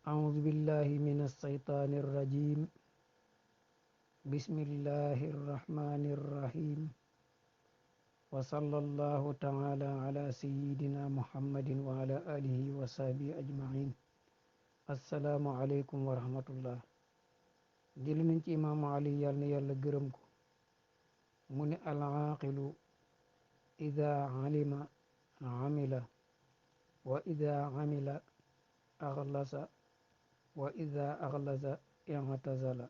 أعوذ بالله من الشيطان الرجيم. بسم الله الرحمن الرحيم. وصلى الله تعالى على سيدنا محمد وعلى آله وصحبه أجمعين. السلام عليكم ورحمة الله. jëli nañ ci imaamu Ali yàlla na yàlla gërëm ko mu ne alaaqilu ida alima amila wa ida amila axlasa wa ida axlasa i'tazala.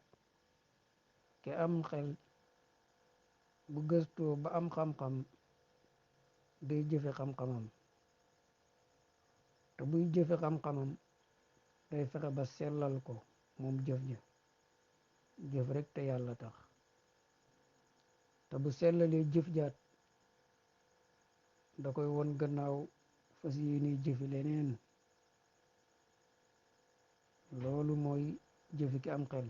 ke am xel bu gëstoo ba am xam-xam day jëfe xam-xamam te buy jëfe xam-xamam day fexe ba sellal ko moom jëf rek te yàlla tax. te bu sellalee jëf jaat da koy won gannaaw fas yéene jëfi leneen. loolu mooy jëfi ki am xel.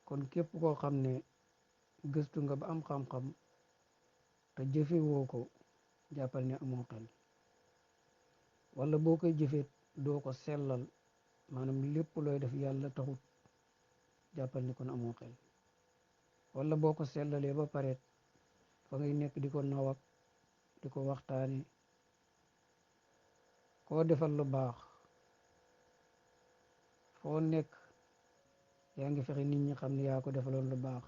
kon képp koo xam ne gëstu nga ba am xam-xam te jëfe woo ko jàppal ne amoo xel, wala boo koy jëfee doo ko sellal, maanaam lépp looy def yàlla taxut, jàppal ni kon amoo xel. wala boo ko sellalee ba pare fa ngay nekk di ko nawak di ko waxtaane, koo defal lu baax foo nekk yaa ngi fexe nit ñi xam ne yaa ko defaloon lu baax,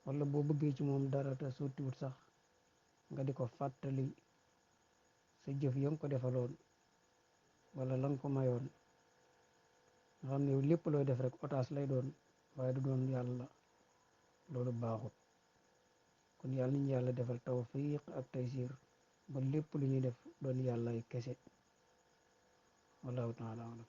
wala boo bëggee ci moom dara te sottiwut sax nga di ko fàttali sa jëf ya nga ko defaloon wala la nga ko mayoon, nga xam ne yow lépp looy def rek otaas lay doon waaye du doon yàlla. loolu baaxut. kon yàlla nañu yàlla defal tawfiq ak taysir ba lépp lu ñuy def doon yàlla ay kese. wallahu taala alam.